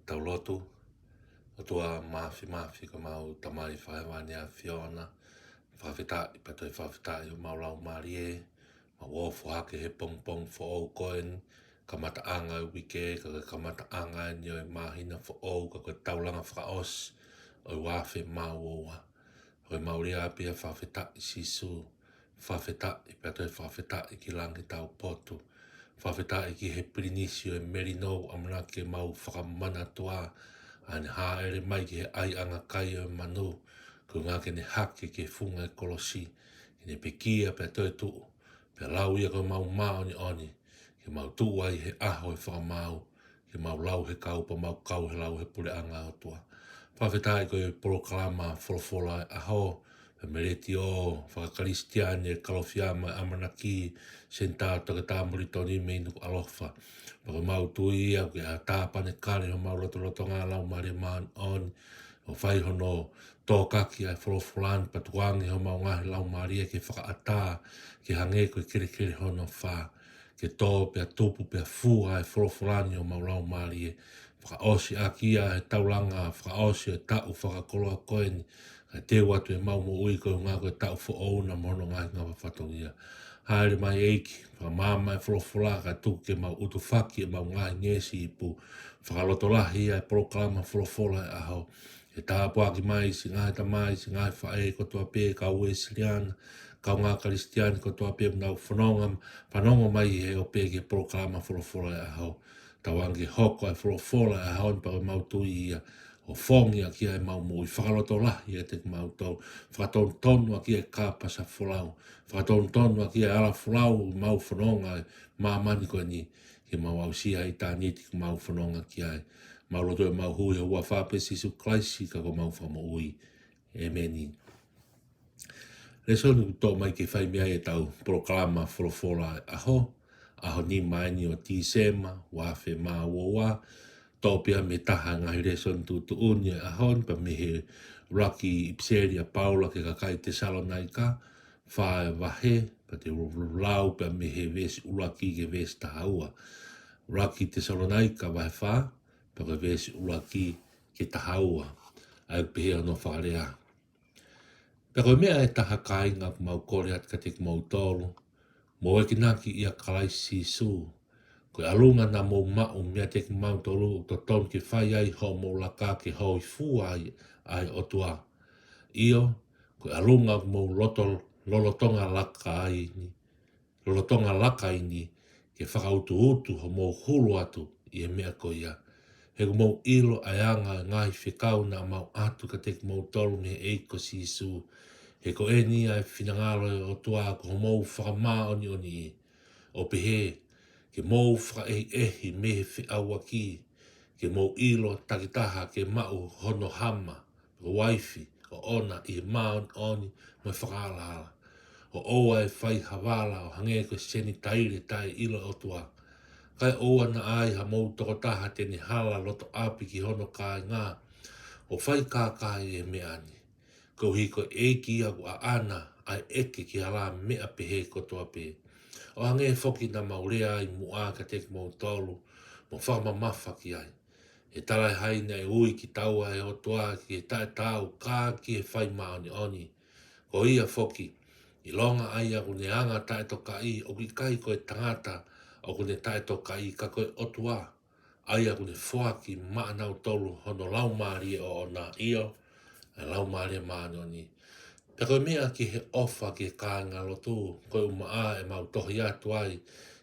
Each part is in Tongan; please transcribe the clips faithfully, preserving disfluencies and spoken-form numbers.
Tau lotu. ʻOtua Māfimafi, ko ʻemau Tamai Fakahēvani ʻa e ʻAfiona, fakafetaʻi pea toe fakafetaʻi ʻemau laumālie, mau ō hake he pongipongi foʻou ko eni, kamataʻanga ʻo e uike, ka ko e kamataʻanga eni ʻo e māhina foʻou, ka ko e taulanga fakaʻosi ʻo e uaafe mā ua ua. Ko ʻemau lea pē ʻa e fakafetaʻi Sīsū, fakafetaʻi pea toe fakafetaʻi ki langi taupotu. Fakafetaʻi ki he pilinisi ʻo e melino, ʻamanaki ke mau fakamanatua ʻa ʻene hāʻele mai ki he ʻaiʻanga kai ʻo e manu, ko e ʻuhinga ke ne hake ki he funga ʻo e kolosi, ke ne pekia pea toetuʻu, pea lau ia ko ʻemau māʻoniʻoni, ke mau tuʻu ai he ʻaho ʻo e fakamaau, ke mau lau he kau pea mau kau he lau he puleʻanga ʻo e ʻOtua. Fakafetaʻi ko e polokalama Folofola ʻo e ʻAho, pea mei he letiō fakakalisitiane Kalofiama ʻAmanaki, Senitā Toketā Molitoni mei Nukuʻalofa. Pea ko ʻemau tui ia ʻoku ke ʻatā pea ne kale homau lotolotonga, Laumālie Māʻoniʻoni, ʻo fai hono tōkaki ʻa e folofola ni, pea tukuange homau ngaahi laumālie ke fakaʻatā, ke hangē ko e kelekele hono fā, ke tō pea tupu pea fua ʻa e folofola ni ʻi homau laumālie, fakaʻosi ʻaki ia ʻa e taulanga fakaʻosi ʻo e taʻu fakakoloa ko eni, kae teu atu ʻemau moʻui ko e ʻuhinga ko e taʻu foʻou na mo hono ngaahi ngāue fatongia. Hāʻele mai ʻEiki, fakamaama ʻa e folofola, kae tuku ke mau ʻutufaki ʻemau ngaahi ngeʻesi ipu, fakalotolahi ʻa e polokalama Folofola ʻo e ʻAho, ke tāpuaki mai siʻi ngaahi tamai, siʻi ngaahi faʻē kotoa pē, kau Uēsiliana, kaungā Kalisitiane kotoa pē ʻoku nau fononga, fanongo mai he ope ki he polokalama Folofola ʻo e ʻAho. Tauange ke hoko ʻa e folofola ʻo e ʻaho ni pea ko ʻemau tui ia ʻo fongi ʻaki ʻa ʻemau moʻui, fakalotolahi ʻiate kimautolu, fakatonutonu ʻaki ʻa e kāpasa folau, fakatonutonu ʻaki ʻa e ala folau ʻemau fononga ʻi māmani ko eni, ke mau aʻusia ʻa ʻitāniti ʻoku mau fononga ki ai. Mau lotu ʻo mau hū ʻi he huafa pē ʻo Sīsū Kalaisi ko homau Fakamoʻui. ʻĒmeni. Lēsoni ʻoku toʻo mai ke fai mei ai ʻetau polokalama Folofola ʻo e ʻAho, ʻaho nima eni ʻo Tīsema, uaafe mā ua ua. Toʻo pē ia mei he taha ʻo e ngaahi lēsoni tuʻutuʻuni ʻo e ʻaho ni, pea mei he ʻuluaki ʻipiseli ʻa Paula ki he kakai Tesalonaika, fā ʻa e vahe, pea te u lau pē ia mei he veesi ʻuluaki ki he veesi taha ua. ʻUluaki Tesalonaika vahe fā, pea ko e veesi ʻuluaki ki he taha ua. ʻA ia ʻoku pehē hono fakalea: Pea ko e meʻa ʻe taha, kāinga, ʻoku mau kole atu kiate kimoutolu, mou enginaki ʻia Kalaisi Sīsū. Ko e ʻalunga naʻa mou maʻu meiate kimautolu ʻoku totonu ke fai ai hoʻomou laka ke hōifua ai ʻa e ʻOtua. ʻIo, ko e ʻalunga ʻoku mou loto, lolotonga laka ai ni, lolotonga laka ai ni, ke fakautuutu hoʻomou hulu atu ʻi he meʻa ko ia. He ʻoku mou ʻilo ʻa e anga ʻo e ngaahi fekau naʻa mau ʻatu kiate kimoutolu mei he ʻEiki ko Sīsū. He ko eni ʻa e finangalo ʻo e ʻOtua ko hoʻomou fakamāʻoniʻoniʻi, ʻo pehē ke mou fakaʻehiʻehi mei he feʻauaki, ke mou ʻilo takitaha ke maʻu hono hama, ko e uaifi ʻoʻona, ʻi he māʻoniʻoni mo e fakaalaala. ʻO ʻoua ʻe fai ha vala ʻo hangē ko e Senitaile taʻeʻilo ʻOtua. Kae ʻoua naʻa ai hamou tokotaha te ne hala loto ʻapi ki hono kāinga, ʻo fai kākā ʻi he meʻa ni. Koeʻuhi ko e ʻEiki ia ʻoku ʻaʻana ʻa e ʻeke ki he hala meʻa pehē kotoa pē. ʻO hangē foki naʻa mau lea ai muʻa kiate kimoutolu, mo fakamamafa ki ai. He talaʻehai naʻe ui kitaua ʻe he ʻOtua ki he taʻetaau, ka ki he fai māʻoniʻoni. Ko ia foki, ʻilonga ʻa ia ʻoku ne anga taʻetokaʻi, ʻoku ʻikai ko e tangata ʻoku ne taʻetokaʻi, ka ko e ʻOtua, ʻa ia ʻoku ne foaki maʻanautolu hono Laumālie ʻoʻona, ʻio, ʻa e Laumālie Māʻoniʻoni. Pea ko e meʻa ki he ʻofa ki he kāingalotu, ko e ʻumaʻā ʻemau tohi atu ai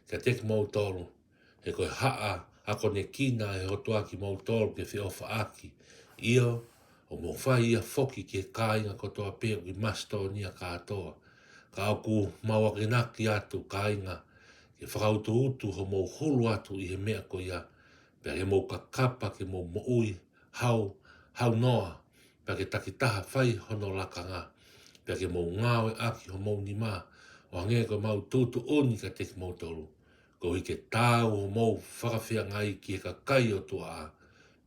kiate kimoutolu, he ko e haʻa akonekina ʻe he ʻOtua kimoutolu ke feʻofaʻaki. ʻIo, ʻoku mou fai ia foki ki he kāinga kotoa pē ʻoku ʻi Masitōnia kātoa. Ka ʻoku mau akonaki atu, kāinga, ke fakautuutu hoʻomou hulu atu ʻi he meʻa ko ia, pea ke mou kakapa ke mou moʻui hau, hau noa, pea ke takitaha fai hono lakanga, pea ke mou ngāueʻaki homou nima, ʻo hangē ko ʻemau tuʻutuʻuni kiate kimoutolu, koeʻuhi ke taau hoʻomou fakafeangai ki he kakai ʻo tuaʻa,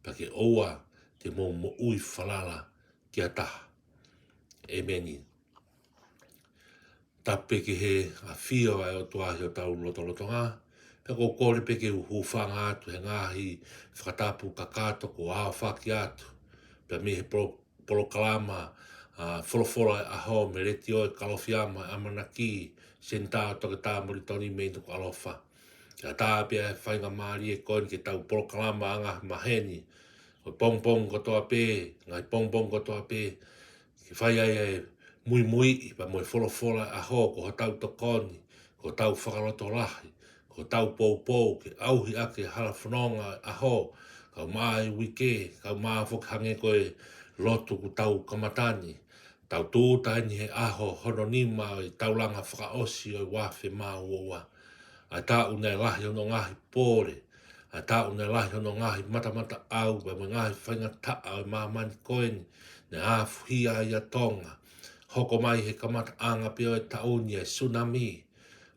pea ke ʻoua te mou moʻui falala ki ha taha. ʻĒmeni. Tapu ki he ʻafio ʻa e ʻOtua ʻi hotau lotolotonga, Pea ʻoku ou kole pē ke u hūfanga atu he ngaahi fakatapu kakato kuo aofaki atu pea mei he polo-, polokalama, ʻa, Folofola ʻo e ʻAho mei he Letiō ʻa e Kalofiama ʻo e ʻAmanaki, Senitā Toketā Molitoni mei Nukuʻalofa. ʻOku ʻatā pē ʻa e faingamālie ko eni ke tau polokalama anga maheni, ʻo e pongipongi kotoa pē, ngaahi pongipongi kotoa pē, ke fai ai ʻa e muimuiʻi pea mo e Folofola ʻo e ʻAho, ko hotau tokoni, ko hotau fakalotolahi, ko hotau poupou, ke ʻauhi ʻaki e hala fononga ʻo e ʻaho, kae ʻumaʻā e uike, kae ʻumaʻā foki hangē ko e lotu kuo tau kamata ni. Tau tūʻuta eni he ʻaho hono nima ʻo e taulanga fakaʻosi ʻo e ua afe mā uofulu mā ua. ʻA e taʻu naʻe lahi hono ngaahi pole, ʻa e taʻu naʻe lahi hono ngaahi matamataʻau, pea mo e ngaahi faingataʻa ʻo e māmani ko eni, naʻe ʻafuhia ai ʻa Tonga. Hoko mai he kamataʻanga pē ʻo e taʻu ni ʻa e tsunami,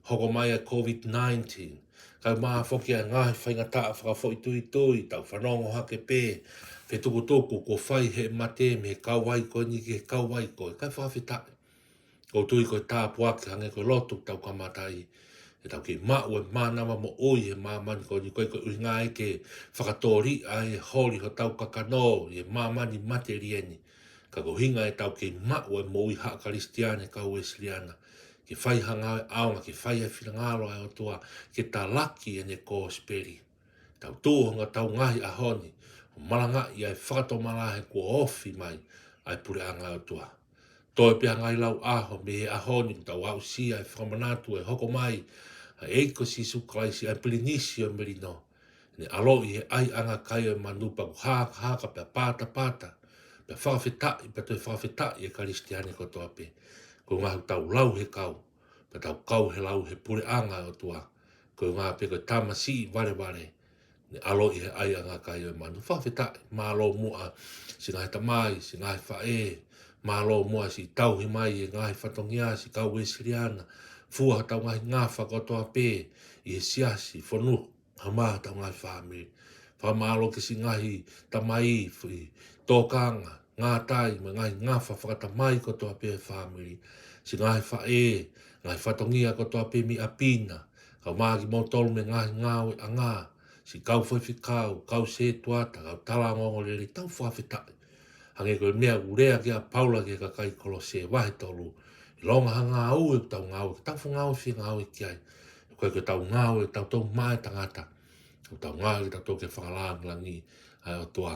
hoko mai ʻa e COVID nineteen, kae ʻumaʻā foki ʻa e ngaahi faingataʻa fakafoʻituitui, tau fanongo hake pē fetukutuku kuo fai ʻe he mate mei he kauvai ko eni ki he kauvai ko ē, kae fakafetaʻi. ʻOku ou tui ko e tāpuaki hangē ko e lotu tau kamata ai, ʻe tau kei maʻu e mānava moʻui he māmani ko eni, ʻikai ko e ʻuhinga ia ke fakatōliʻa e holi hotau kakano ʻi he māmani matelie ni. Ka ko e ʻuhinga ʻetau kei maʻu e moʻui haʻa Kalisitiane kau Uēsiliana, ke fai ha ngāue ʻaonga, ke fai e finangalo ʻa e ʻOtua, ke talaki ʻene kosipeli. Tau tuʻu ʻi hotau ngaahi ʻaho ni ʻo malangaʻi ʻa e fakatomala he kuo ofi mai ʻa e puleʻanga ʻo e ʻOtua. Toe pē ha ngaahi lau ʻaho mei he ʻaho ni, tau aʻusia e fakamanatu ʻe hoko mai ʻa e ʻEiki ko Sīsū Kalaisi, ʻa e Pilinisi ʻo e Melino, ʻene ʻaloʻi he ʻaiʻanga kai ʻo e manu, pea kuo hakahaka pea patapata, pea fakafetaʻi, pea toe fakafetaʻi e Kalisitiane kotoa pē. Ko e ʻuhinga ʻoku tau lau he kau, pea tau kau he lau he puleʻanga ʻo e ʻOtua, ko e ʻuhinga pē ko e tamasiʻi valevale naʻe ʻaloʻi he ʻaiʻanga kai ʻo e manu. Fakafetaʻi, mālō muʻa siʻi ngaahi tamai, siʻi ngaahi faʻē, mālō muʻa siʻi tauhi mai e ngaahi fatongia, siʻi kau Uēsiliana, fua hotau ngaahi ngafa kotoa pē ʻi he siasi, fonua, kae ʻumaʻā hotau ngaahi fāmili. Fakamālō ki siʻi ngaahi tamai, foʻi tokanga, ngātai, mo e ngaahi ngafa fakatamai kotoa pē ʻo e fāmili. Siʻi ngaahi faʻē, ngaahi fatongia kotoa pē mei ʻapi na, kae ʻumaʻā kimoutolu mei he ngaahi ngāueʻanga, siʻi kau faifekau, kau sētuata, kau tala ongoongolelei, tau fakafetaʻi. Hangē ko e meʻa ʻoku lea ki ai ʻa Paula ki he kakai Kolose vahe tolu, ʻilonga ha ngāue ʻoku tau ngāue, ke tau fakangāue fie ngāue ki ai. ʻOku ʻikai ko ʻetau ngāue ʻoku tau tau maʻa e tangata, ʻoku tau ngāue ke tau tau ke fakalāngilangiʻi ʻa e ʻOtua.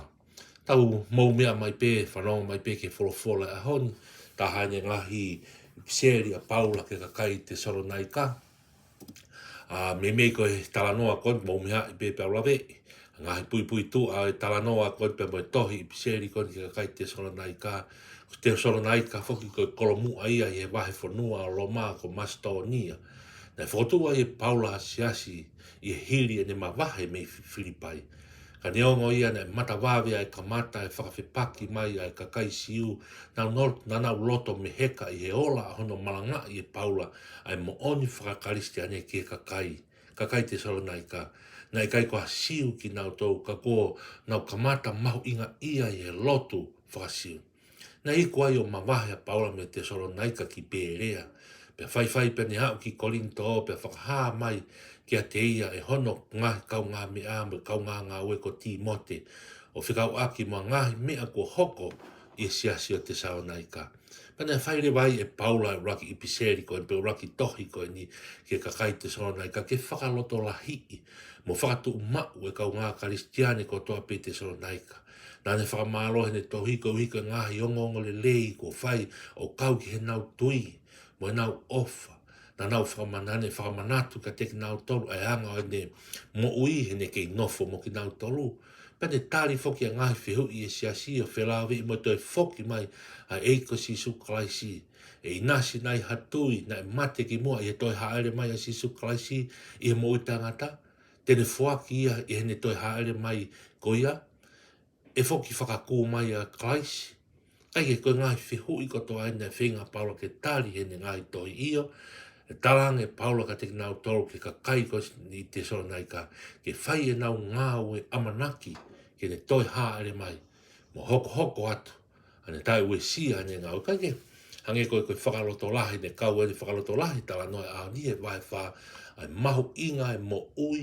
Tau mou meʻa mai pē, fanongo mai pē ki he Folofola ʻo e ʻaho ni, taha eni e ngaahi ʻipiseli ʻa Paula ki he kakai Tesalonaika. ʻA, meimei ko e talanoa ko eni, mou meʻa mai pē pea u laveʻi. Ngaahi puipuituʻa ʻo e talanoa ko eni pea mo e tohi ʻipiseli ko eni ki he kakai Tesalonaika. Ko Tesalonaika foki ko e kolomuʻa ia ʻi he vahefonua ʻo Loma ko Masitōnia. Naʻe fokotuʻu ai ʻe Paula ha siasi ʻi he hili ʻene mavahe mei Fi-, Filipai. Ka neongo ia naʻe matavave ʻa e kamata e fakafepaki mai ʻa e kakai Siu, naʻa nau, naʻa nau loto meheka ʻi he ola ʻa hono malangaʻi ʻe Paula ʻa e moʻoni fakakalisitiane ki he kakai, kakai Tesalonaika. Naʻe ʻikai ko ha Siu kinautolu ka kuo nau kamata mahuʻingaʻia ʻi he lotu faka-Siu. Naʻe iku ai ʻo mavahe ʻa Paula mei Tesalonaika ki Pēlea, pea faifai pea ne aʻu ki Kolinitō, pea fakahā mai kiate ia ʻe hono ngaahi kaungāmeʻa mo e kaungāngāue ko Tīmote, ʻo fekauʻaki mo e ngaahi meʻa kuo hoko ʻi he siasi ʻo Tesalonaika. Pea naʻe fai leva ai ʻe Paula e ʻuluaki ʻipiseli ko eni, pe ʻuluaki tohi ko eni ki he kakai Tesalonaika, ke fakalotolahiʻi mo fakatuʻumaʻu e kaungā Kalisitiane kotoa pē Tesalonaika. Naʻa ne fakamālō heʻene tohi koeʻuhi ko e ngaahi ongoongolelei kuo fai ʻo kau ki heʻenau tui mo ʻenau ʻofa. Naʻa nau fakamana-, ne fakamanatu kiate kinautolu ʻa e anga ʻo ʻene moʻui heʻene kei nofo mo kinautolu. Pea ne tali foki ʻa e ngaahi fehuʻi ʻa e siasi ʻo felāveʻi mo e toe foki mai ʻa e ʻEiki ko Sīsū Kalaisi. ʻE ʻinasi nai ha tui naʻe mate kimuʻa ʻi he toe hāʻele mai ʻa Sīsū Kalaisi ʻi he moʻui taʻengata? Te ne foaki ia ʻi heʻene toe hāʻele mai ko ia? ʻE foki fakakū mai ʻa Kalaisi? ʻA ia ko e ngaahi fehuʻi kotoa eni naʻe feinga ʻa Paula ke tali heʻene ngaahi tohi. ʻIo, ʻe talaange ʻe Paula kiate kinautolu, ki he kakai ko eni ʻi Tesalonaika, ke fai ʻenau ngāue ʻamanaki ki heʻene toe hāʻele mai. Mo hokohoko atu ʻa ʻene taʻeuesia ʻene ngāue. Kae kehe, Hangē ko e, ko e fakalotolahi, ne kau ʻeni fakalotolahi talanoa ʻa e ʻaho ni he vahe fā, ʻa e mahuʻinga ʻa e moʻui,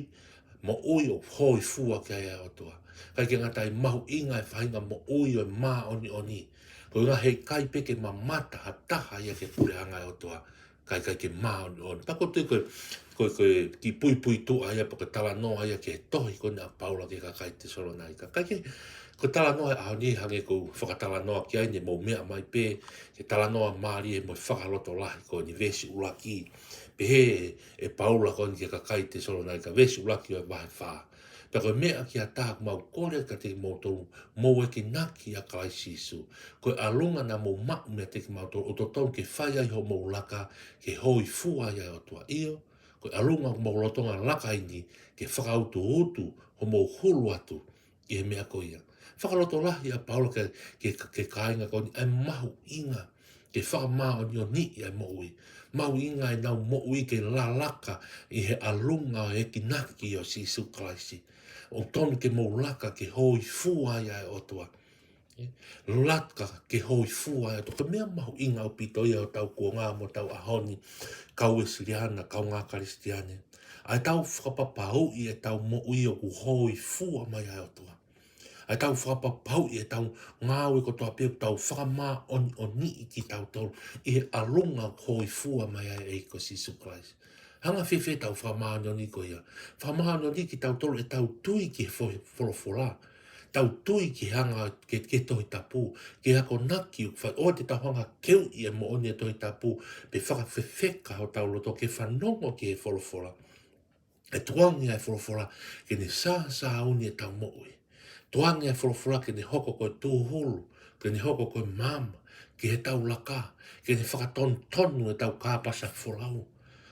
moʻui ʻoku hōifua ki ai ʻa e ʻOtua. ʻIkai ke ngata ʻi he mahuʻinga ʻa e faʻahinga moʻui ʻo e māʻoniʻoni. Ko e ʻuhinga he ʻikai pē ke mamata ha taha ia ki he puleʻanga ʻo e ʻOtua, kae ʻikai ke māʻoniʻoni. Pea ʻoku ou tui ko e, ko e, ko e kiʻi puipuituʻa ia pe ko e talanoa ia ki he tohi ko eni ʻa Paula ki he kakai Tesalonaika. Kae kehe, ko e talanoa ʻa e ʻaho ni hangē ko e fakatalanoa ki ai, ne mou meʻa mai pē, ki he talanoa mālie mo e fakalotolahi ko eni, veesi ʻuluaki. Pehē ʻe Paula ko eni ki he kakai Tesalonaika, veesi ʻuluaki ʻo e vahe fā: Pea ko e meʻa ki ha taha ʻoku mau kole kiate kimoutolu, mou enginaki ʻia Kalaisi Sīsū. Ko e ʻalunga naʻa mou maʻu meiate kimautolu, ʻoku totonu ke fai ai hoʻomou laka, ke hōifua ai ʻa e ʻOtua. ʻIo, ko e ʻalunga ʻoku mou lolotonga laka ai ni, ke fakautuutu hoʻomou hulu atu ʻi he meʻa ko ia. Fakalotolahi ʻa Paula ki he, ki he, ki he kāinga ko eni ʻa e mahuʻinga ke fakamāʻoniʻoniʻi ʻa e moʻui. Mahuʻinga ʻenau moʻui ke lalaka ʻi he ʻalunga ʻo e enginaki ʻo Sīsū Kalaisi. ʻOku totonu ke mou laka ke hōifua ai ʻa e ʻOtua. Laka ke hōifua ai ʻa e ʻOtua. Ko e meʻa mahuʻinga ʻaupito ia ʻo hotau kuonga mo hotau ʻaho ni, kau Uēsiliana, kaungā Kalisitiane. ʻA ʻetau fakapapauʻi ʻetau moʻui ʻoku hōifua mai ʻa e ʻOtua. ʻA ʻetau fakapapauʻi ʻetau ngāue kotoa pē ʻoku tau fakamāʻoniʻoniʻi kitautolu ʻi he ʻalunga ʻoku hōifua mai ai ʻa e ʻEiki ko Sīsū Kalaisi. Hanga fēfē ʻetau fakamāʻoniʻoni ko ia? Fakamāʻoniʻoni kitautolu ʻetau tui ki he fo-, folofola. Tau tui ki he anga ke, ke Tohi Tapu, ke akonaki ʻoku fai, ʻoua te tau hanga keuʻi e moʻoni e Tohi Tapu, pe fakafefeka hotau loto ke fanongo ki he folofola. ʻE tukuange ʻa e folofola ke ne sāsāuni ʻetau moʻui. Tukuange ʻa e folofola ke ne hoko ko e tūhulu, ke ne hoko ko e maama ki heʻetau laka, ke ne fakatonutonu ʻetau kāpasa folau.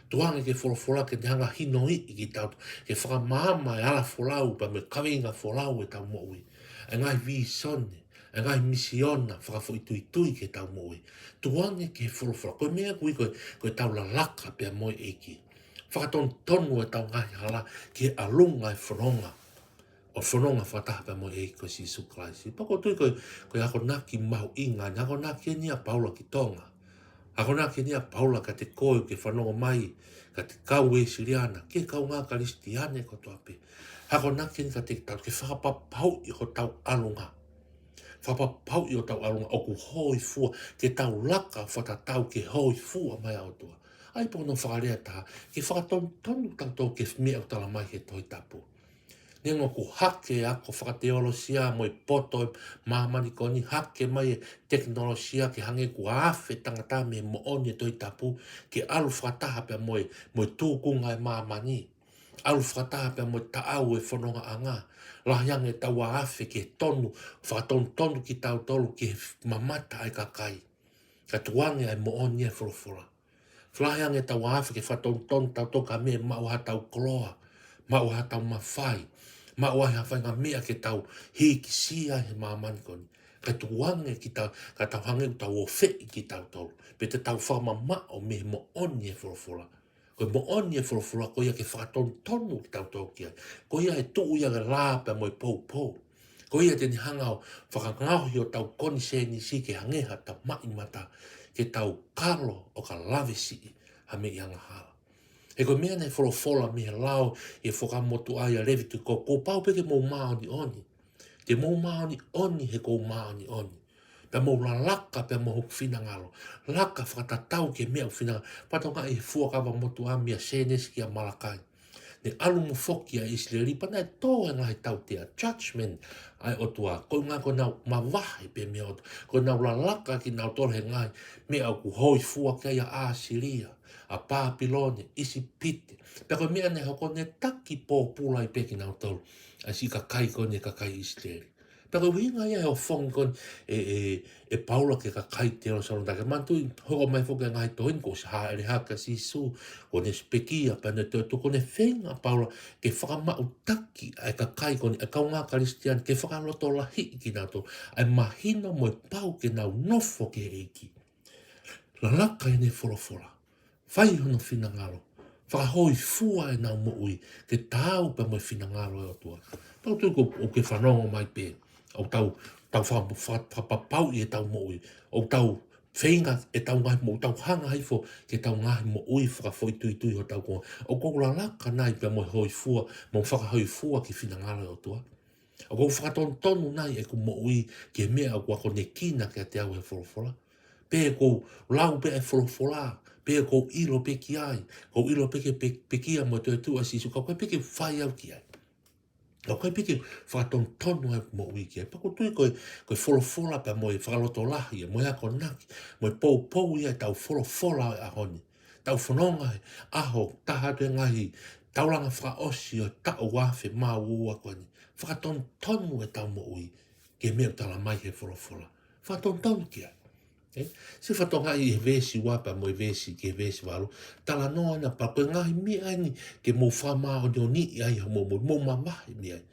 Tukuange ki he folofola ke ne hanga hinoiʻi kitautolu, ke fakamaama e ala folau pea mo e kaveinga folau ʻetau moʻui. ʻA e ngaahi vīsone, ʻa e ngaahi misiona fakafoʻituitui ki heʻetau moʻui. Tukuange ki he folofola. Ko e meʻa ʻoku ui ko e, ko ʻetau lalaka pea mo e ʻEiki. Fakatonutonu ʻetau ngaahi hala ki he ʻalunga e fononga, ʻo fononga fakataha pea mo e ʻEiki ko Sīsū Kalaisi. Pea ʻoku ou tui ko e, ko e akonaki mahuʻinga, ne akonaki ʻeni ʻa Paula ki Tonga. Akonaki ʻeni ʻa Paula kiate koe ʻoku ke fanongo mai, kiate kau Uēsiliana, ki he kaungā Kalisitiane kotoa pē. Akonaki ʻeni kiate kitautolu ke fakapapauʻi hotau ʻalunga. Fakapapauʻi hotau ʻalunga ʻoku hōifua, ke tau laka fakatatau ki he hōifua mai ʻa e ʻOtua. ʻA ia pē ko hono fakalea ʻe taha, ke fakatonutonu kitautolu ki he meʻa ʻoku tala mai he Tohi Tapu. Neongo ʻoku hake e ako fakateolosia mo e poto ʻo e māmani ko eni, hake mai e tekinolosia ke hangē kuo afe tangata mei he moʻoni e Tohi Tapu, ke ʻalu fakataha pea mo e, mo e tūkunga e māmani. ʻAlu fakataha pea mo e taʻau e fonongaʻanga. Lahi ange ʻetau afe ke tonu, fakatonutonu kitautolu ki he mamata ʻa e kakai. Kae tukuange ʻa e moʻoni e folofola. Lahi ange ʻetau afe ke fakatonutonu tautolu ki ha meʻa, maʻu haʻatau koloa, maʻu haʻatau mafai, maʻu ai ha faʻahinga meʻa ke tau hīkisia he māmani ko eni. Kae tukuange kita, ka tau hangē ʻoku tau ofeʻi kitautolu, pe te tau fakamamaʻo mei he moʻoni e folofola. Ko e moʻoni e folofola, ko ia ke fakatonutonu kitautolu ki ai. Ko ia ʻe tuʻu ia ke lā pea mo e poupou. Ko ia te ne hanga ʻo fakangaohi hotau konisēnisi ke hangē ha tamaʻimata, ke tau kalo ʻo ka lave siʻi ha meʻa ʻi he angahala. He ko e meʻa naʻe folofola mei he lao ʻi he Fuakava Motuʻa ʻia Levitiko, kuo pau pē ke mou māʻoniʻoni. Te mou māʻoniʻoni he ʻoku ou māʻoniʻoni. Pea mou lalaka pea mo hoku finangalo. Laka fakatatau ki he meʻa ʻoku finangalo. Pea tokangaʻi he Fuakava Motuʻa mei a Sēnesi kia Malakai. Ne ʻalu mo foki ʻa ʻIsileli pea naʻe tō e ngaahi tautea, judgment, ʻa e ʻOtua. Ko e ʻuhinga ko ʻenau mavahe pē mei he ʻOtua. Ko ʻenau lalaka kinautolu he ngaahi meʻa ʻoku hōifua ki ai ʻa ʻAsilia, ʻa Pāpilone, ʻIsipite. Pea ko e meʻa naʻe hoko, ne taki pōpula ai pē kinautolu ʻa e siʻi kakai ko eni, kakai ʻIsileli. Pea ko e ʻuhinga ia e ʻofongi ko eni ʻe, ʻe, ʻe Paula ki he kakai Tesalonaika. Manatuʻi, hoko mai foki e ngaahi tohi ni kuo ʻosi hāʻele hake ʻa Sīsū, kuo ne ʻosi pekia, pea ne toe tuʻu, ko ʻene feinga ʻa Paula ke fakamaʻutaki ʻa e kakai ko eni, ʻa e kaungā Kalisitiane, ke fakalotolahiʻi kinautolu, ʻa e mahino mo e pau ke nau nofo ki he ʻEiki. Lalaka ʻene folofola. Fai hono finangalo. Fakahōifua ʻenau moʻui ke taau pea mo e finangalo ʻo e ʻOtua. Tau tui ko ʻoku ke fanongo mai pē. ʻOku tau, tau faka-, faka-, fakapapauʻi ʻetau moʻui. ʻOku tau feinga ʻetau ngaahi moʻui, tau hanga hifo ke tau ngaahi moʻui fakafoʻituitui hotau konga. ʻOku ou lalaka nai pea mo e hoifua, mo fakahōifua ki he finangalo ʻo e ʻOtua? ʻOku ou fakatonutonu nai ʻeku moʻui ki he meʻa ʻoku akonekina kiate au ʻe he folofola? Pe ʻoku ou lau pē ʻa e folofola, pe ʻoku ou ʻilo pē ki ai, ʻoku ou ʻilo pē ki he pe-, pekia mo e toetuʻu ʻa Sīsū, ka ʻoku ʻikai pē ke u fai au ki ai? ʻOku ʻikai pē ke u fakatonutonu ʻeku moʻui ki ai? Pea ʻoku ou tui ko e, ko e folofola pea mo e fakalotolahi, mo e akonaki, mo e poupou ia ʻetau folofola ʻo e ʻaho ni. Tau fononga he ʻaho taha atu he ngaahi taulanga fakaʻosi ʻo e taʻu ua afe mā ua ko eni. Fakatonutonu ʻetau moʻui ki he meʻa ʻoku tala mai he folofola. Fakatonutonu ki ai. ʻE? Siʻi fakatokangaʻi he veesi ua pea mo e veesi ki he veesi valu. Talanoa ʻena pea ko e ngaahi meʻa ʻeni ke mou fakamāʻoniʻoniʻi ai hoʻomou moʻui, mou mavahe mei ai.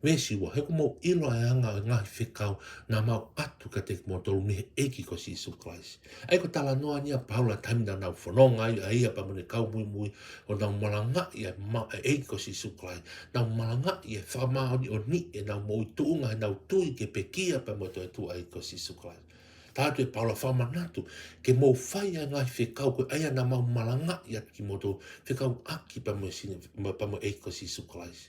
Veesi ua, he ʻoku mou ʻilo ʻa e anga ʻo e ngaahi fekau naʻa mau ʻatu kiate kimoutolu mei he ʻEiki ko Sīsū Kalaisi. ʻA ia ko e talanoa ʻeni ʻa Paula taimi naʻa nau fononga ai, ʻa ia pea mo ʻene kau muimui, ʻo nau malangaʻi ʻa e ma-, ʻa e ʻEiki ko Sīsū Kalaisi. Nau malangaʻi ʻa e fakamāʻoniʻoniʻi ʻenau moʻui tuʻunga heʻenau tui ki he pekia pea mo e toetuʻu ʻa e ʻEiki ko Sīsū Kalaisi. Tala atu ʻe Paula, fakamanatu, ke mou fai ʻa e ngaahi fekau ko ia naʻa mau malangaʻi atu kimoutolu, fekauʻaki pea mo e sini-, pea mo e ʻEiki ko Sīsū Kalaisi.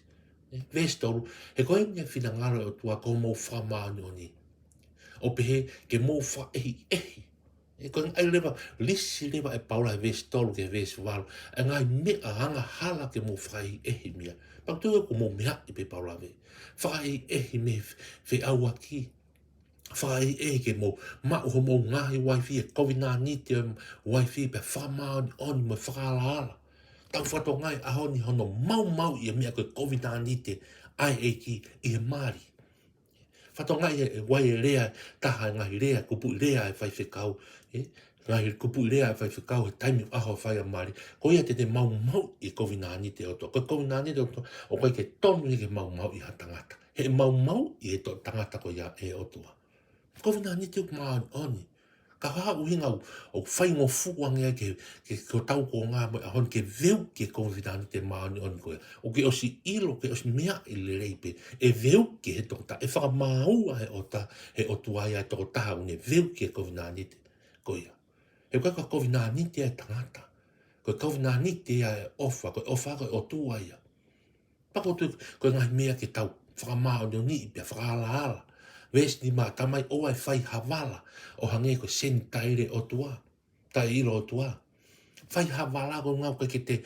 ʻE, veesi tolu, he ko eni ʻa e finangalo ʻo e ʻOtua, ke mou fakamāʻoniʻoni. ʻO pehē ke mou fakaʻehiʻehi. ʻE, ko e ngaahi leva, lisi leva ʻe Paula he veesi tolu ki he veesi valu ʻa e ngaahi meʻa angahala ke mou fakaʻehiʻehi mei ai. Pea ʻoku ou tui ʻoku mou meaʻi pē Paula vē. Fakaʻehiʻehi mei he feʻauaki. Fakaʻehiʻehi ke mou maʻu hoʻomou ngaahi uaifi, ʻa e kovinānite ʻo e uaifi, pea fakamāʻoniʻoni mo e fakaalaala. Tau fakatokangaʻi he ʻaho ni hono maumauʻi ʻa e meʻa ko e kovinānite ʻa e ʻEiki ʻi he mali. Fakatokangaʻi he, he ʻoku ʻi ai e lea, taha e ngaahi lea, kupuʻi lea ʻa e faifekau, ʻe? Ngaahi kupuʻi lea ʻa e faifekau he taimi ʻaho fai ʻa mali. Ko ia te ne maumauʻi e kovinānite ʻo e ʻOtua. Ko e kovinānite ʻo e ʻOtua, ʻoku ʻikai ke tonu ia ke maumauʻi ha tangata. He maumauʻi ʻe he toʻu tangata ko ia ʻe he ʻOtua. Kovinānite ʻoku māʻoniʻoni. Ka ko e hā e ʻuhinga ʻoku, ʻoku faingofua ange ai ke, ke, ke tau ko ngā mo e ʻaho ni ke veuki e kovinānite māʻoniʻoni ko ia. ʻOku ke ʻosi ʻilo, ke ʻosi meaʻi lelei pē. ʻE veuki he tokotaha, ʻe fakamāua he ʻota, he ʻOtua ia e tokotaha ʻoku ne veuki e kovinānite ko ia. He ʻoku ʻikai ko e kovinānite ia ʻa e tangata. Ko e kovinānite ia ʻa e ʻofa, ko e ʻofa ko e ʻOtua ia. Pea ʻoku ou tui ko e ngaahi meʻa ke tau fakamāʻoniʻoniʻi pea fakaalaala. Veesi nima, talamai ʻoua ʻe fai ha vala ʻo hangē ko e Senitaile ʻOtua, taʻeʻilo ʻOtua. Fai ha vala ko e ʻuhinga ʻoku ʻikai ke te,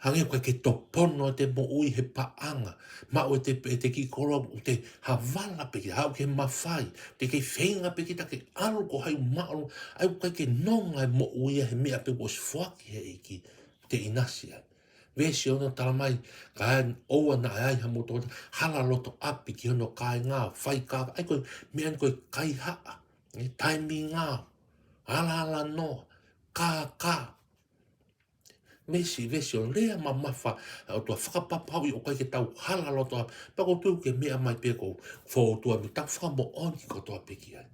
hangē ʻoku ʻikai ke topono ʻete moʻui he paʻanga. Maʻu ʻete, ʻete kiʻi koloa ʻoku te ha vala pē kita, haʻu ki he mafai, te kei feinga pē kita ke ʻalu ko hai maʻu, ʻa ia ʻoku ʻikai ke nonga e moʻui ia he meʻa pē kuo ʻosi foaki he ʻEiki, te ʻinasi ai. Veesi ono, talamai, ka ʻoua naʻa ai hamou tokotaha hala loto ʻapi ki hono kāinga, fai kākā, ʻa ia ko e meʻa ni ko e kaihaʻa, ʻe, taimi ngāue, hala hala noa, kākā. Veesi, veesi ono, lea mamafa ʻa e ʻOtua, fakapapauʻi ʻoku ʻikai ke tau hala loto ʻapi. Pea ʻoku ou tui ʻoku ke meʻa mai pē ʻoku ou fou atu ʻa e meʻa, tau fakamoʻoni kotoa pē ki ai.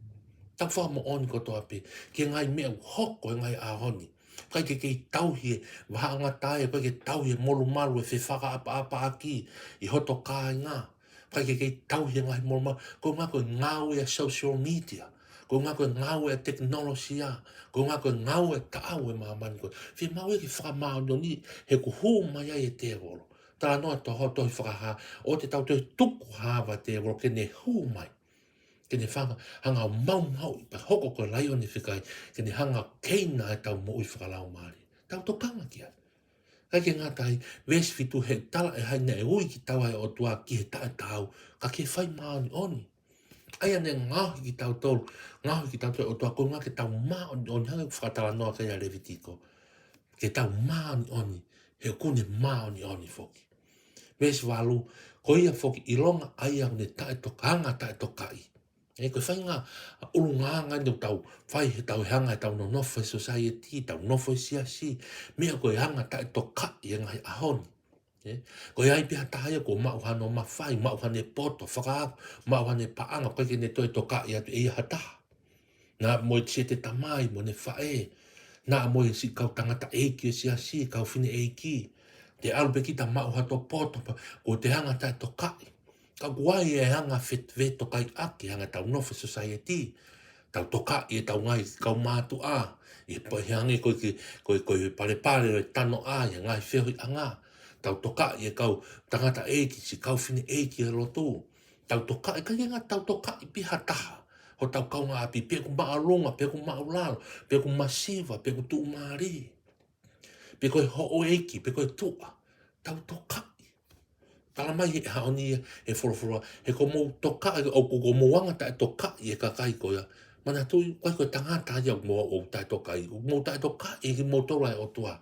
Tau fakamoʻoni kotoa pē ki he ngaahi meʻa ʻoku hoko he ngaahi ʻaho ni. ʻIkai ke kei tauhi e vahaʻangatae, ʻikai ke tauhi e molumalu, e fefakaʻapaʻapaʻaki ʻi hoto kāinga. ʻIkai ke kei tauhi e ngaahi molumalu, ko e ʻuhinga ko e ngāue ʻa e social media, ko e ʻuhinga ko e ngāue ʻa e tekinolosia, ko e ʻuhinga ko e ngāue ʻa e taʻau ʻo e māmani ko ē. Fiemaʻu ia ke fakamāʻoniʻoniʻi he kuo hū mai ai e tēvolo. Talanoa ʻa e tohi Fakahā, ʻoua te tau toe tuku hā ʻa e tēvolo ke ne hū mai. Ke ne fanga, hanga ʻo maumauʻi, pea hoko ko e laione fekai, ke ne hanga ʻo keina ʻetau moʻui fakalaumālie. Tau tokanga ki ai. ʻIkai ke ngata ai, veesi fitu, he ʻoku tala ʻe hai naʻe ui kitaua ʻe he ʻOtua ki he taʻetaau, ka ki he fai māʻoniʻoni. ʻA ia naʻe ngaohi kitautolu, ngaohi kitautolu ʻe he ʻOtua ko e ʻuhinga ke tau māʻoniʻoni, hangē ko e fakatalanoa ko ia ʻa Levitiko. Ke tau māʻoniʻoni, he ʻoku ne māʻoniʻoni foki. Veesi valu, ko ia foki ʻilonga ʻa ia ʻoku ne taʻetoka-, hanga taʻetokaʻi. ʻE, ko e faʻahinga ʻulungaanga ʻeni ʻoku tau fai he tau hanga ʻetau nonofo he society, tau nofo he siasi, meʻa ko e hanga taʻetokaʻi he ngaahi ʻaho ni. ʻE, ko e ʻi ai pē ha taha ia kuo maʻu hano mafai, maʻu haʻane poto fakaako, maʻu haʻane paʻanga, ʻikai ke ne toe tokaʻi atu ʻe ia ha taha. Naʻa mo e siʻi ʻete tamai mo ʻene faʻē. Naʻa mo e siʻi kau tangataʻeiki ʻo e siasi, kau fineʻeiki. Te ʻalu pē kita maʻu hato poto pea kuo te hanga taʻetokaʻi. Ka ʻoku ʻi ai e anga fet-, fetokaiʻaki, hanga ʻetau nofo he society. Tau tokaʻi ʻetau ngaahi kaumātuʻa, ʻi he pa-, hangē ko e ki-, ko e, ko e palepale ʻo e tanoʻa, ʻi he ngaahi feohiʻanga. Tau tokaʻi e kau tangataʻeiki, siʻi kau fineʻeiki ʻi he lotu. Tau tokaʻi, ʻikai ke ngata, tau tokaʻi pē ha taha hotau kaungāʻapi, pe ʻoku māʻolunga, pe ʻoku māʻulalo, pe ʻoku masiva, pe ʻoku tuʻumālie, pe ko e houʻeiki, pe ko e tuʻa. Tau tokaʻi. Talamai he ʻaho ni ʻe he folofola, he ko hoʻomou tokaʻi, ʻoku, ko hoʻomou anga taʻetokaʻi e kakai ko ia. Manatuʻi, ʻoku ʻikai ko e tangata ia ʻoku mou, ʻoku taʻetokaʻi, ʻoku mou taʻetokaʻi ʻe kimoutolu ʻa e ʻOtua.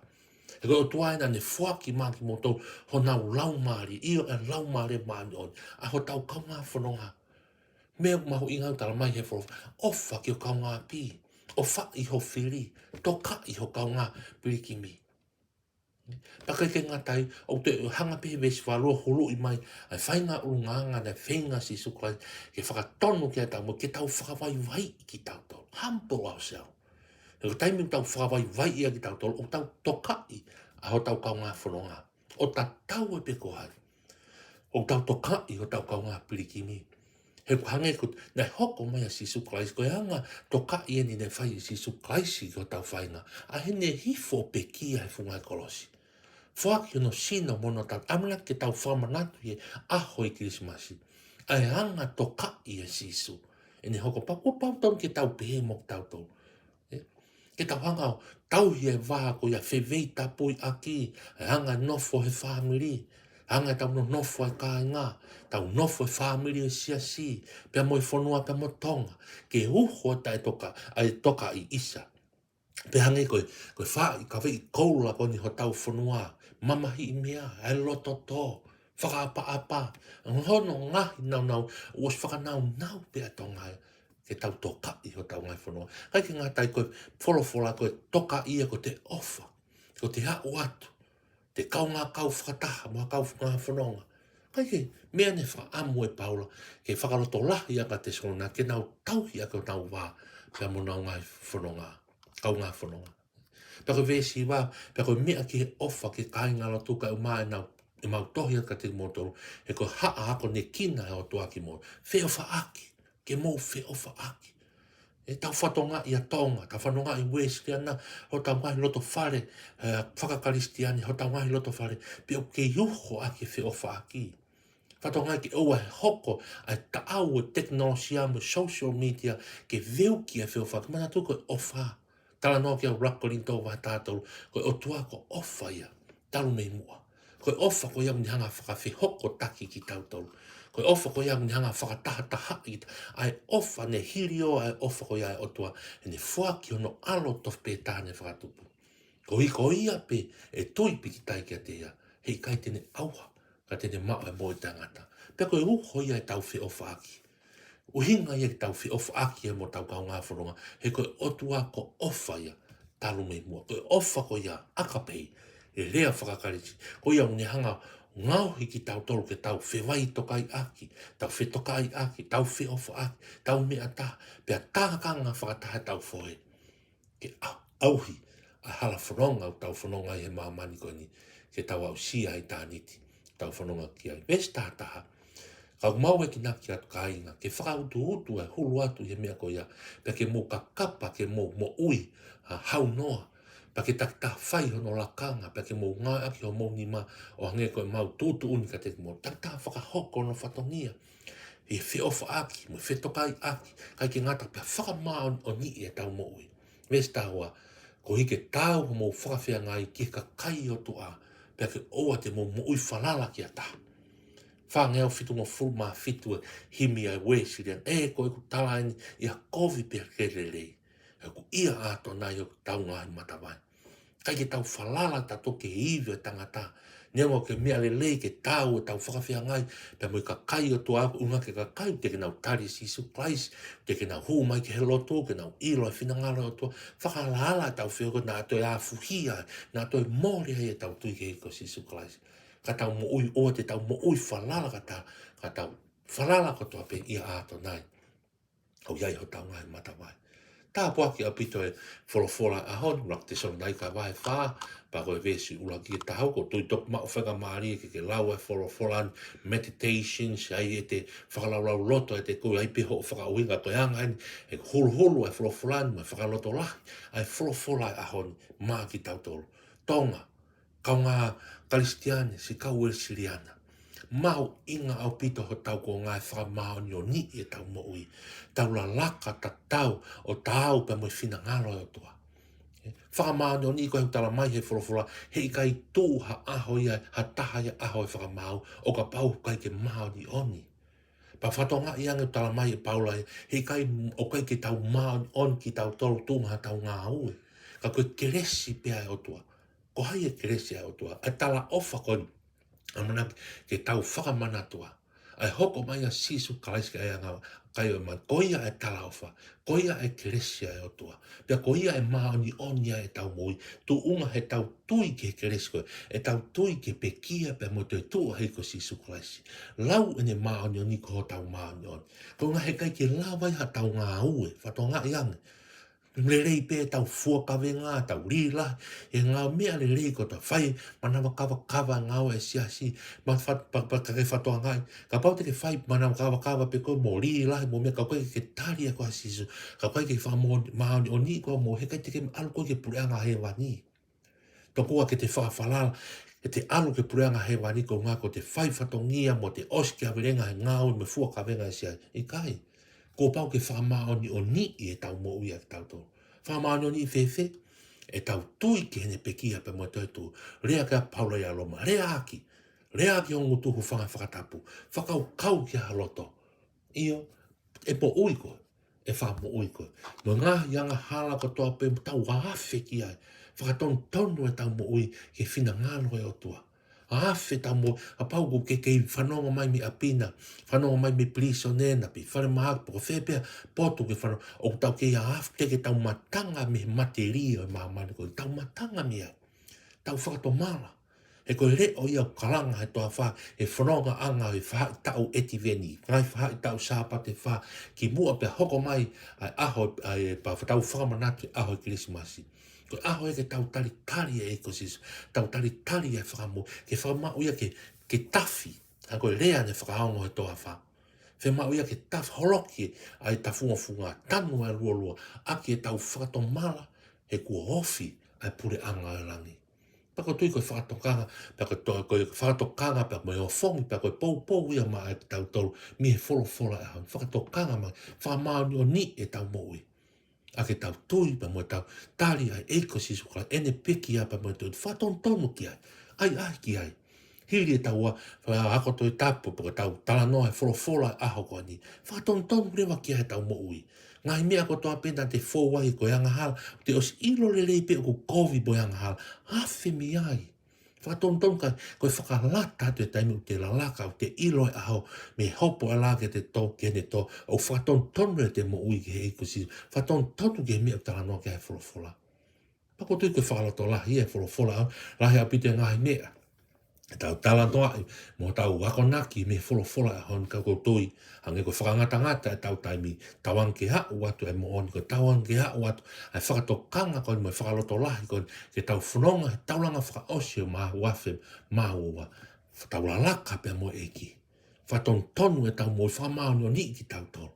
He ko e ʻOtua ē naʻa ne foaki maʻa kimoutolu honau laumālie, ʻio, ʻa e Laumālie Māʻoniʻoni, ʻa hotau kaungā fononga. Meʻa mahuʻinga ʻoku talamai he folofola, ʻofa ki ho kaungāʻapi, ʻofaʻi ho fili, tokaʻi ho kaungā pilikimi. Pea ʻikai ke ngata ai, ʻoku toe hanga pē he veesi valu ʻo huluʻi mai ʻa e faʻahinga ʻulungaanga naʻe feinga Sīsū Kalaisi ke fakatonu ki ai ʻetau moʻui, ke tau fakavaivaiʻi kitautolu. Humble ourselves. He ko e taimi ʻoku tau fakavaivaiʻi ai kitautolu, ʻoku tau tokaʻi ʻa hotau kaungā fononga. ʻO tatau ai pē ko hai. ʻOku tau tokaʻi hotau kaungā pilikimi. He ʻoku hangē ko e naʻe hoko mai ʻa Sīsū Kalaisi, ko e anga tokaʻi eni naʻe fai ʻe Sīsū Kalaisi ki hotau faʻahinga. ʻA ē naʻe hifo ʻo pekia he funga ʻo e kolosi. Foaki hono sino mo hono tanu, ʻamanaki ke tau fakamanatu ʻi he ʻaho ʻo e Kilisimasi ʻa e anga tokaʻi ʻa Sīsū. ʻEne hoko, pea kuo pau tonu ke tau pehē mo kitautolu. Ē? Ke tau hanga ʻo tauhi e vā ko ia ʻo e fefeitapuiʻaki, ʻa e anga e nofo he fāmili, anga ʻetau nonofo ʻa e kāinga, ʻetau nofo ʻa e fāmili ʻo e siasi, pea mo e fonua pea mo Tonga, ke uho taʻetoka, ʻa e tokaʻi ʻisa. Pea hangē ko e, ko e faʻahi kaveʻi koula ko eni hotau fonua, mamahiʻi meʻa, ʻa e loto tō, fakaʻapaʻapa, hono ngaahi nāunau, ʻosi fakanaunau pē ʻa Tonga ia ke tau tokaʻi hotau ngaahi fononga. ʻIkai ke ngata ai, ko e folofola ko e tokaʻi ia ko e ʻofa, ko e haʻu atu, te kaungā kau fakataha mo e kau ngā fononga. ʻIkai ke, meʻa naʻe fakaʻamu ʻe Paula ke fakalotolahi ʻaki ʻa Tesalonaika ke nau tauhi ʻaki honau vā, pea mo honau ngaahi fononga, kaungā fononga. Pea ko e veesi hiva, pea ko e meʻa ki he ʻofa ki he kāingalotu kae ʻumaʻā ʻenau, ʻemau tohi atu kiate kimoutolu, he ko e haʻa akonekina ʻa e ʻOtua kimoutolu. Feʻofaʻaki, ke mou feʻofaʻaki. ʻE tau fatongia ʻa Tonga, tau fatongia ʻa Uēsiliana, hotau ngaahi loto fale, ē, fakakalisitiane, hotau ngaahi loto fale, pea ʻoku kei uho ʻaki e feʻofaʻaki. Fatongia ke ʻoua ʻe hoko ʻa e taʻau ʻo e tekinolosia mo e social media ke veuki ʻa e feʻofaʻaki, manatuʻi ko e ʻofa. Talanoa ki ai ʻa ʻuluaki Kolinitō vahe taha tolu, ko e ʻOtua ko e ʻofa ia, talu mei muʻa. Ko e ʻofa ko ia ʻoku ne hanga ʻo fakafehokotaki kitautolu. Ko e ʻofa ko ia ʻoku ne hanga ʻo fakatahatahaʻi kita. ʻA e ʻofa naʻe hilio, ʻa e ʻofa ko ia ʻa e ʻOtua, ʻene foaki hono ʻAlo tofu pē taha naʻe fakatupu. Koeʻuhi ko ia pē ʻe tui pīkitai kiate ia, heʻikai te ne ʻauha, ka te ne maʻu ʻa e moʻui taʻengata. Pea ko e uho ia ʻetau feʻofaʻaki. ʻUhinga ia ke tau feʻofaʻaki ia mo hotau kaungā fononga, he ko e ʻOtua ko e ʻofa ia, talu mei muʻa. Ko e ʻofa ko ia, ʻakapē, ʻi he lea faka-Kalisi, ko ia ʻoku ne hanga ʻo ngaohi kitautolu ke tau fevaitokaʻiʻaki, tau fetokaʻiʻaki, tau feʻofaʻaki, tau meʻa taha, pea tākanga fakataha ʻetau fohe ke ʻa-, ʻauhi ʻa e hala fononga ʻoku tau fononga ai he māmani ko eni, ke tau aʻusia ʻa ʻitāniti ʻoku tau fononga ki ai. Veesi taha taha. Ka ʻoku mau enginaki atu kāinga, ke fakautuutu ʻa e hulu atu ʻi he meʻa ko ia, pea ke mou kakapa ke mou moʻui, ʻa, haunoa, pea ke takitaha fai hono lakanga, pea ke mou ngāueʻaki homou nima ʻo hangē ko ʻemau tuʻutuʻuni kiate kimoutolu. Takitaha fakahoko hono fatongia ʻi he feʻofaʻaki, mo e fetokaʻiʻaki, ʻikai ke ngata pea fakamāʻoniʻoniʻi ʻetau moʻui. Veesi taha ua, koeʻuhi ke taau hoʻomou fakafeangai ki he kakai ʻo e ʻOtua, pea ke ʻoua te mou moʻui falala ki ha taha. Fāngeau fitungofulu mā fitu e himi ʻa e Uēsiliana, ʻe ko ʻeku tala eni, ʻi ha kovi pea ke lelei, ʻoku ʻia ʻAtonai ʻoku tau ngaahi matavai. ʻIkai ke tau falala tautolu ki he ivi ʻo e tangata. Neongo ko e meʻa lelei ke taau ʻetau fakafeangai pea mo e kakai ʻo e ʻOtua, ʻuhinga ki he kakai teʻeki ke nau tali Sīsū Kalaisi, teʻeki ke nau hū mai ki he lotu, ke nau ʻilo e finangalo ʻo e ʻOtua. Fakalakalaka ʻetau feohi, naʻa toe afuhia, naʻa toe mole ai ʻetau tui ki he ʻEiki ko Sīsū Kalaisi. Ka tau moʻui, ʻoua te tau moʻui falala ki ha taha, ka tau falala kotoa pē ʻia ʻAtonai. ʻOku ʻi ai hotau ngaahi matavai. Tāpuaki ʻaupito e folofola ʻaho ni, ʻuluaki Tesalonaika vahe fā, pea ko e veesi ʻuluaki ki he taha ua, ʻoku ou tui ʻoku maʻu faingamālie ke ke lau e folofola ni, meditations, ʻai ʻete fakalaulauloto ʻiate koe, ʻai pē hoʻo fakaʻuhinga ko e anga eni, ʻe huluhulu e folofola ni, mo e fakalotolahi ʻa e folofola ʻaho ni, maʻa kitautolu. Tonga, kaungā Kalisitiane, siʻi kau Uēsiliana. Mahuʻinga ʻaupito hotau ko e ngaahi fakamāʻoniʻoniʻi ʻetau moʻui. Tau lalaka tatau ʻo taau pea mo e finangalo ʻo e ʻOtua. Fakamāʻoniʻoniʻi ko e ʻoku tala mai he folofola, heʻikai tuʻu ha ʻaho ia, ha taha ia ʻaho ʻe fakamaau, ʻo kapau ʻoku ʻikai ke māʻoniʻoni. Pea fakatokangaʻi ange ʻoku tala mai ʻe Paula ia, heʻikai, ʻoku ʻikai ke tau māʻoniʻoni kitautolu tuʻunga haʻatau ngāue. Ka ko e kelesi pē ʻa e ʻOtua. Ko hai e kelesi ʻa e ʻOtua? ʻA e talaʻofa ko eni, ʻamanaki ke tau fakamanatua. ʻA e hoko mai ʻa Sīsū Kalaisi ke ʻai ʻa e ngāue, kai o mai, ko ia e talaʻofa, ko ia e kelesi ʻa e ʻOtua. Pea ko ia e māʻoniʻoni ʻa ʻetau moʻui, tuʻunga heʻetau tui ki he kelesi ko ē, ʻetau tui ki he pekia pea mo e toetuʻu ʻa e ʻEiki ko Sīsū Kalaisi. Lau ʻene māʻoniʻoni ko hotau māʻoniʻoni. Ko e ʻuhinga heʻikai ke lava ia haʻatau ngāue, fakatokangaʻi ange. Lelei pē ʻetau fua kavenga, ʻetau lī lahi, he ngaahi meʻa lelei kotoa, fai manava kavakava ngāue ʻa e siasi, ma fa-, pa, pa, ka ke fakatokangaʻi, kapau te ke fai manava kavakava pē koe mo lī lahi, mo e meʻa ka ʻoku ʻikai ke tali ʻe koe ʻa Sīsū, ka ʻoku ʻikai ke fakamāʻoniʻoniʻi koe mo, heʻikai te ke ʻalu koe ki he puleʻanga hēvani. Tokua ke te fakafalala, ke te ʻalu ki he puleʻanga hēvani ko e ʻuhinga ko ʻete fai fatongia mo ʻete ʻosi ki he ʻavelenga he ngāue mo e fua kavenga ʻa e siasi. ʻIkai. Kuo pau ke fakamāʻoniʻoniʻi ʻetau moʻui ʻa kitautolu. Fakamāʻoniʻoniʻi fēfē? ʻEtau tui ki heʻene pekia pea mo e toetuʻu. Lea ki ai ʻa Paula ʻia Loma. Leaʻaki. Leaʻaki ho ngutu, hūfanga he fakatapu. Fakakaukau ki ai ho loto. ʻIo, ʻe moʻui koe, ʻe fakamoʻui koe. Mo e ngaahi angahala kotoa pē ʻoku tau afe ki ai. Fakatonutonu ʻetau moʻui ki he finangalo ʻo e ʻOtua. Afe ʻetau moʻui, kapau ʻoku ke kei fanongo mai mei ʻapi na, fanongo mai mei pilīsone na, pe falemahaki, pe ko fē pē ha potu ke fanongo, ʻoku tau kei afe, teʻeki ke tau matanga mei he matelie ʻo e māmani ko ē, tau matanga mei ai. Tau fakatomala. He ko e leʻo ia ʻoku kalanga he toafa, he fonongaʻanga he faʻahitaʻu ʻEtiveni, ngaahi faʻahitaʻu Sāpate fā, kimuʻa pea hoko mai ʻa e ʻaho, ʻa e, pea tau fakamanatu e ʻaho ʻo e Kilisimasi. Ko e ʻaho ia ke tau talitali e ʻEiki ko Sīsū, tau talitali e fakamoʻui, ke fakamaʻu ia ke, ke tafi, ʻa ia ko e lea naʻe fakaongo he toafa. Fiemaʻu ia ke tafi, holoki ʻa e tafungofunga, tanu ʻa e luolua, ʻaki ʻetau fakatomala, he kuo ofi ʻa e puleʻanga ʻo e langi. Pea ʻoku ou tui ko e fakatokanga, pea ko e to-, ko e fakatokanga, pea mo e ofongi, pea ko e poupou ia maʻa kitautolu, mei he folofola ʻaho ni. Fakatokanga mai, fakamāʻoniʻoniʻi ʻetau moʻui. ʻA ke tau tui, pea mo ʻetau tali ʻa e ʻEiki ko Sīsū Kalaisi, ʻene pekia pea mo e toetuʻu, fakatonutonu ki ai, ʻai, ʻai ki ai. Hili ʻetau a, fa-, ako Tohi Tapu, pe ko ʻetau talanoa he folofola ʻaho ko eni. Fakatonutonu leva ki ai ʻetau moʻui. Ngaahi meʻa kotoa pē naʻa te fou ai ko e angahala, te ʻosi ʻilo lelei pē ʻoku kovi mo e angahala. Afe mei ai. Fakatonutonu ka, ko e fakalata atu e taimi ʻoku te lalaka, ʻoku te ʻilo e ʻaho, mei he hopo ʻa e laʻā ki heʻete tō, ki heʻene tō, ʻoku fakatonutonu ʻete moʻui ki he ʻEiki ko Sīsū, fakatonutonu ki he meʻa ʻoku talanoa ki ai e folofola. Pea ʻoku ou tui ko e fakalotolahi e folofola, lahi ʻaupito e ngaahi meʻa ʻe tau talanoaʻi, mo tau akonaki mei he folofola ʻaho ni ka ʻoku ou tui, hangē ko e fakangatangata ʻetau taimi, tauange ke aʻu atu e moʻoni, ko e tauange ke aʻu atu ʻa e fakatokanga ko eni mo e fakalotolahi ko eni, ke tau fononga he taulanga fakaʻosi ʻo e mā-, ua afe mā ua, tau lalaka pea mo e ʻEiki. Fakatonutonu ʻetau moʻui, fakamāʻoniʻoniʻi kitautolu.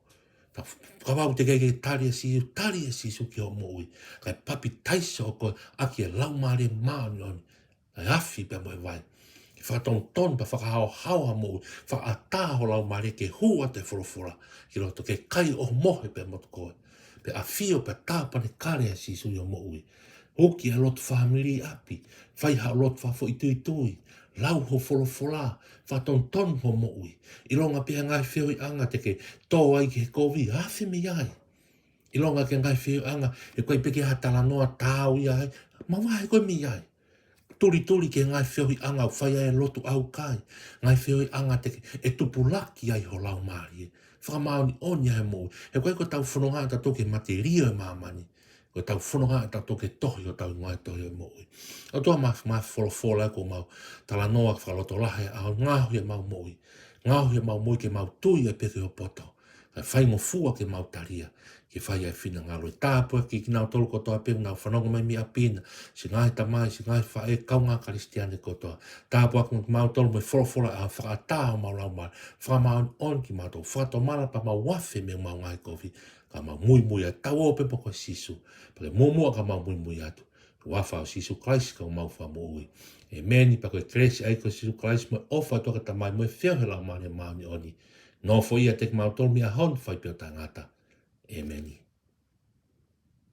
Tau, kapau te ke kei tali ʻa Sīsū, tali ʻa Sīsū ki hoʻo moʻui. Kae papitaiso koe ʻaki e Laumālie Māʻoniʻoni, ʻa e afi pea mo e vai. Ke fakatonutonu pea fakahaohaoa ho moʻui, fakaʻatā ho laumālie ke hū atu e folofola ki loto, ke kai ʻo mohe pea mo koe. Pea ʻafio pea tāpanekale ʻa Sīsū ʻi hoʻo moʻui. Huki e lotu fāmili ʻi ʻapi, fai haʻo lotu fakafoʻituitui, lau ho folofola, fakatonutonu ho moʻui. ʻIlonga pē ha ngaahi feohiʻanga te ke tō ai ki he kovi, afe mei ai. ʻIlonga ki he ngaahi feohiʻanga, he ʻoku ʻikai pē ke ʻi ai ha talanoa taau ia ai, mavahe koe mei ai. Tulituli ki he ngaahi feohiʻanga ʻoku fai ai e lotu ʻaukai, ngaahi feohiʻanga te ke, ʻe tupulaki ai ho laumālie. Fakamāʻoniʻoni ai e moʻui. He ʻoku ʻikai ko ʻetau fononga ʻatautolu ki he matelie ʻo e māmani. Ko ʻetau fononga ʻatautolu ki he tohi ʻo tau ngaahi tohi ʻo e moʻui. ʻOtua ma, ma folofola ʻoku mau talanoa fakalotolahi ʻa e ngaohi ʻemau moʻui. Ngaohi ʻemau moʻui ke mau tui ai pē ki hoʻo poto. Kae faingofua ke mau talia ke fai ʻa e finangalo. Tāpuakiʻi kinautolu kotoa pē ʻoku nau fanongo mai mei ʻapi na, siʻi ngaahi tamai, siʻi ngaahi faʻē, kaungā Kalisitiane kotoa. Tāpuakiʻi kimautolu mo e folofola ʻa e fakaʻatā ʻo homau laumālie. Fakamāʻoniʻoni kimautolu, fakatomala pea mau afe mei homau ngaahi kovi, ka mau muimui atu, tau ō pē mo koe Sīsū, pea ke muʻomuʻa ka mau muimui atu. Huafa ʻo Sīsū Kalaisi ko homau Fakamoʻui. ʻĒmeni. Pea ko e kelesi ʻa e ʻEiki ko Sīsū Kalaisi mo e ʻofa ʻa e ʻOtua ko e Tamai mo e feohi ʻa e Laumālie Māʻoniʻoni, nofoʻia ʻiate kimautolu mei he ʻaho ni ʻo fai pē ʻo taʻengata. ʻĒmeni.